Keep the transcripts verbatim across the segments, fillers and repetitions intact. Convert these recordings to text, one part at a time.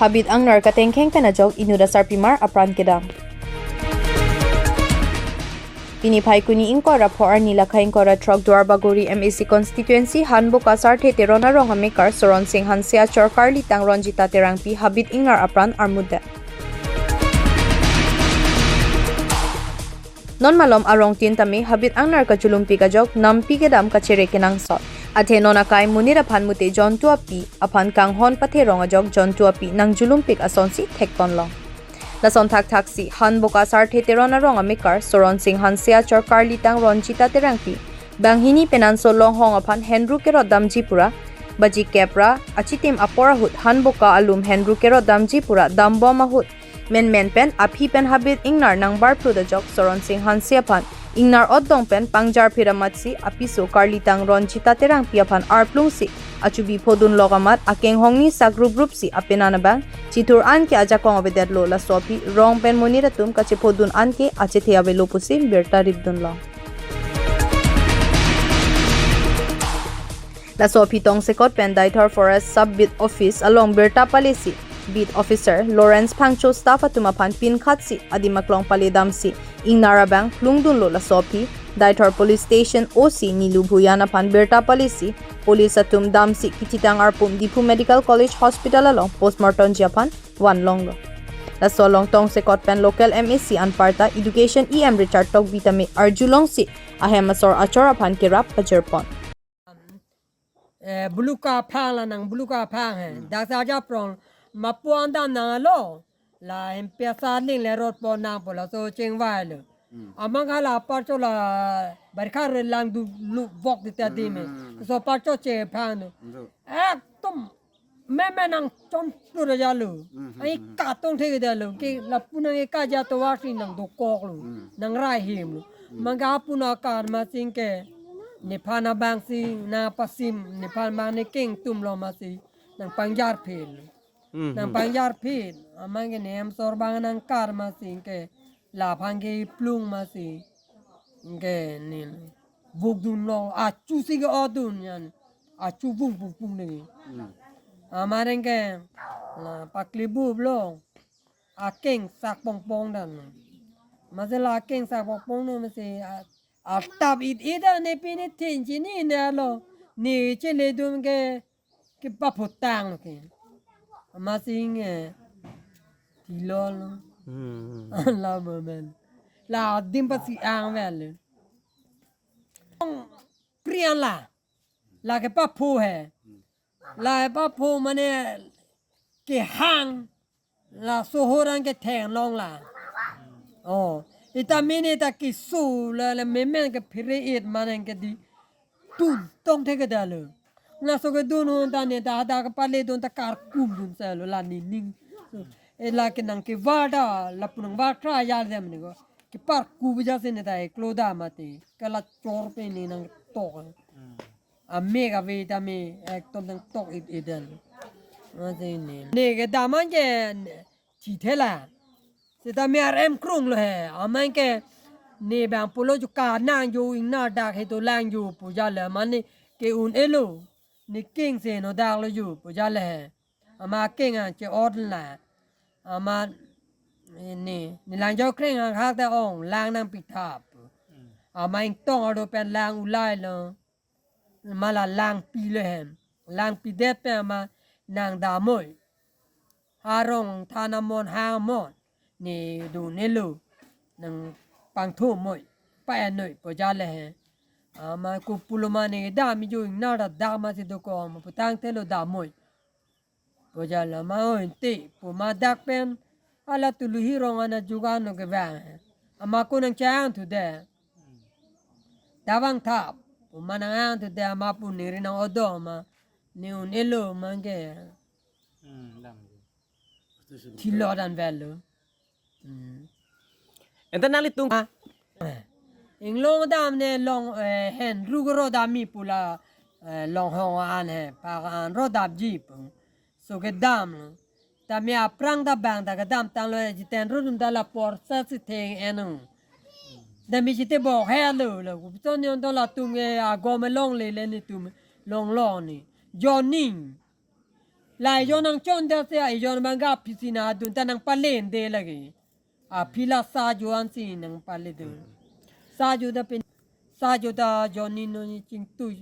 Habit angnar katengkheng pen ajok inut asarpimar apran kedam. Pini Phaikuni ingkoi ra pho arni lakha ingkoi ra throk Duarbagori M A C constituency Hanboka Sarthe Teron arong amekar Soron Sing Hanse achor karlitang Ronjita Terangpi habit ingnar apran armutdet. Non malom arongtin tame habit angnar kachulumpik ajok nampi kedam kachere kenangsot. Athe non akai monit aphan mute jontu api aphan kanghon patherong ajok jontu api nangjulumpik asonsi thekponlong. Lason thakthaksi Hanboka Sarthe Teron arong amekar Soron Sing Hanse achor karlitang Ronjita Terangpi banghini penanso longhong aphan henru kerot damji pura baji kep ra achitim apor ahut Hanboka alum henru kerot damji pura dambom ahut menmen pen aphi pen habit ingnar nangbarplut ajok Soron Sing Hanse aphan ingnar otdong pen pangjarphit amatsi apiso karlitang Ronjita Terangpi aphan arplungsi achubi phodunlok amat akenghongni sakrup rupsi apenan abang chithur anke ajakong avedetlo. Laso aphi rong pen monit atum kachephodun anke achethe avelo pusi birta ripdunlong. Laso aphi tongsekot pen Deithor Forest Sub Beat Office along birta palesi Beat Officer Lawrence Phangcho staff atum aphan pinkhatsi adim aklong paledamsi ingnar abang plungdunlo. Laso aphi Deithor Police Station O C Nilu Bhuyan aphan birta palesi police atum damsi kithitang arpum Diphu Medical College Hospital along postmortem ji aphan vanlonglo. Laso along tongsekot pen local M A C anparta Education E M Richard Tokbi tame arjulongsi ahem asor achor aphan kerap pajirpon. Eh, buluka phang la nang buluka phang he. Dak sa ja prong ma puang dam nanglo. La hem pia sa ling le rot po nang po laso chingvailo. Amang hala parcho la barkha re lang du lu vok di ta di me. So parcho chephang do. Ekdom meme nangchom tu ra jalo. Ai katong thek dalo. Ke lapu nang eka ja tovar si nangdokoklo. Nangrai hemlo. Manga puna kar ma sing ke. Nephan abang si nangpasim, nephan abang ne kengtumlo ma si nangpangjarphit. Nangpangjarphit. Amang ke nem sor abang nangkar ma sing ke. Laphan ke plung ma si. Ke ne. Vukdunlo. Achu si ke odun yan. Achu vung vung vung ne. Amang ke. La pakli bublo. Akeng sak pongpong dan. Ma si la akeng sak pongpong ne ma si a, atap it it dan ne pini thin chini ne lo. Ne chele dun ke kepaphutanglo ke. Ma si nge thilolo. La momen. La adim pasi ang velo. Prian la. La kepaphu he. La kepaphu mane kehang. La sohor an ke thenglong la. Oh, ita mene ta kisu la la memen ke phire it mane ke di. Tu tong thek dalo. Laso kedun hon ta ne ta da kepale dun ta karkum dun salo la nining. E la ke nang kevar da lapu nangvar kra ya dem ne ko. Keparku bija si ne ta eklo da mati. Kala chor pe ne nangtok. Amek ave tame ekdom nangtok it it dan. Ma si ne. Ne kedam an ke chithela. Seta me arem krunglo he. Amang ke ne bang pulo ju ka nang ju ingnar dak he to lang ju pu jalo mane ke un-elo. Ne keng si no daklo ju pu jalo he. Ama keng an che-ot la. Ama ne, ne lang jo kreng an hak ta ong lang nangpithap. Ama ingtong ardo pen lang ulailo. Ma la langpi le hem. Langpidet pen ama nangdamoi. Arong than amon hang amon. Ne do ne lo. Nangpangthomoi. Pa-en noi pu jalo he. Ama kupulo ma ne dam ijo ingnar ta dak ma si dokok ma putang thelo damoi. Pu jalo ma oi te pu ma dak pen. Ala tulu hirong ana jugan no kevang. Ama ko nangchang thude. Davang thap. Pu ma nang-ang thude ama pu neri nang-odong ma. Ne un-elo ma ke. Thilo dan velo. Enta nanglitum. Inglong dam ne long, eh, henru kero dam mi pu la, eh, longhong an he, pa an ro damji pu. So kedam lo. Tame aphrang ta bang ta kedamtanglo, eh, jiten ru dun ta la porsa si theng eno. Dam mi jite bok helo lo. Kupiton yon to latum ke agom longle le netum longlong ne. Joning. La ejon nangchon da se ejon bangga pisi na dun ta nangpalen de lagi. Aphi la sa jo ansi nangpale dun. Sa jo da pen sa jo da Johnny no ni chingtui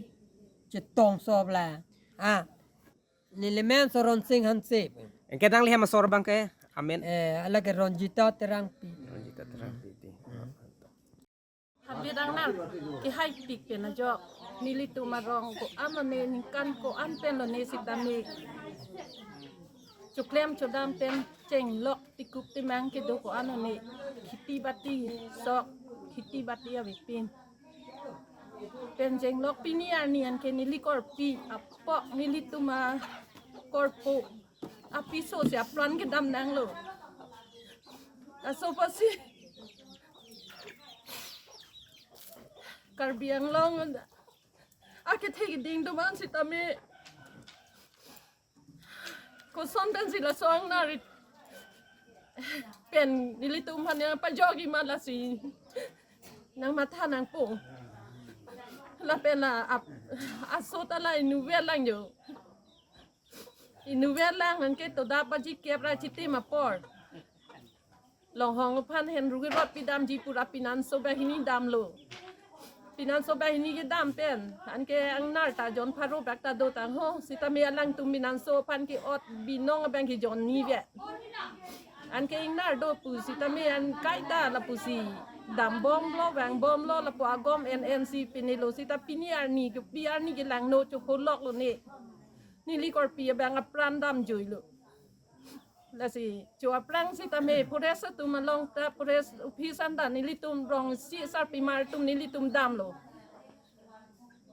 chetong sob la. Ah. Neli men Soron Sing Hanse. Anke nangli hem asor abang ke? Amen. Eh, ala ke Ronjita Terangpi. Ronjita Terangpi ti. Habit ang nang, kihai pik pen ajok. Nelitum arong ko-an lo ne, ningkan ko-an pen lo ne sitame. Choklem chodam pen chenglok tikup timang kedo ko-an lo ne. Kheti bati sok, kheti bati avepin. Pen chenglok pini arni anke neli korpi apok nelitum akorpo apiso si apran kedam nanglo. Laso apotsi Karbi Anglong akethe keding atum an sitame koson pensi laso angnar pen nelitum aphan nangpajogi ma lasi nangmatha nangpo. Lapen la ap-, aso ta la inutvet lang jo. Inutvet lang anke toda paji kep ra chitim apor. Longhong aphan henru kerot pidamji pura pinanso banghini damlo. Pinanso banghini kedam pen anke angnar ta jon pharo bak ta do tangho. Sitame alangtum pinanso aphan ke-ot binong abang ke jon ni ve. Anke ingnar do pu sitame an kaita lapusi dambomlo vangbomlo lapu agom N N C pinilo sita pini arni kepi arni kelangno chokholok lo ne. Neli korpi abang apran damjuilo. Lasi cho aphrang sitame forest atum along ta forest office anta nelitum rong isi sarpimar atum nelitum damlo.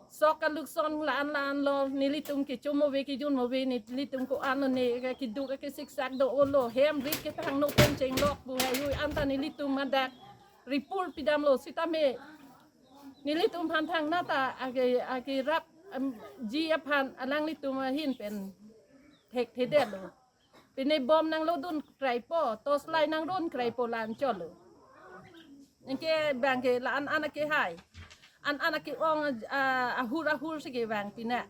Sok kalukson la-an la-an lo nelitum kechom ave kejun ave nelitum ko-an lo ne keduk kesiksak do-olo hem rit kepangno pen chenglok pu haihui anta nelitum madak report pidamlo sitame nelitum aphan thangnat ta ake ake rap em, ji aphan alanglitum ahin pen thekthedetlo. Pine bom nanglodun kraipo, torch light nangrun kraipo la-an cholo. Anke abang ke la-an an akehai. An an ake-ong ah, ahur ahur si kevang pine.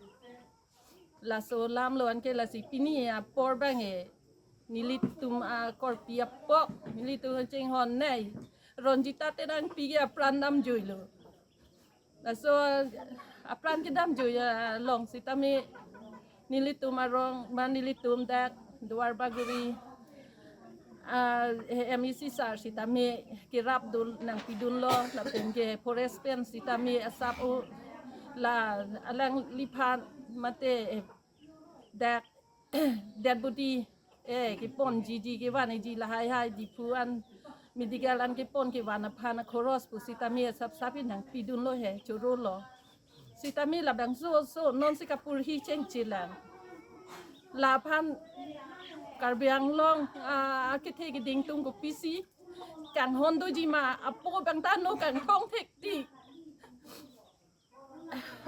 Laso alam lo anke lasi pini apor abang e. Nelitum akorpi apok, nelitum chinghon nei. Ronjita Terangpi ke apran damjuilo. Laso apran kedamjui along sitame nelitum arong ma nelitum dak Duar Bagori ah, M E C sar sitame kerap dun nangpidunlo lapen ke forest pen sitame asap o la alangliphan mate eh, dak dead body eh keponji ji kevanji lahai hai Diphu an medical an kepon kevan aphan akhoros pu sitame asap sap nangpidunlo he chorolo. Sitame labangso so non si kapurhi chengchelang. Laphan Karbi Anglong ah, akethe keding atum kopisi kanghon doji ma apo abang ta ano kangthong thektik.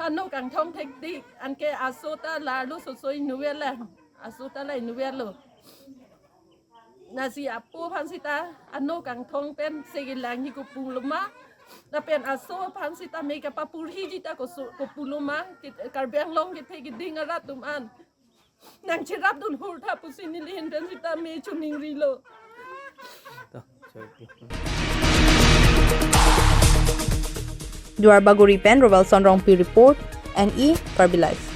Ano kangthong thektik anke aso ta larlo sosoi inutvet lang. Aso ta la inutvetlo. Lasi apo aphan sita ano kangthong pen segelang hi kopulo ma. Lapen aso aphan sitame kapapurhiji ta koso- kopulo ma. Kit- Karbi Anglong kethe keding arat atum an nangcherapdun hur tha pusi neli ahin pen sitame choningrilo. Duar Bagori pen Robalson Rongpi report, N E Karbi Live.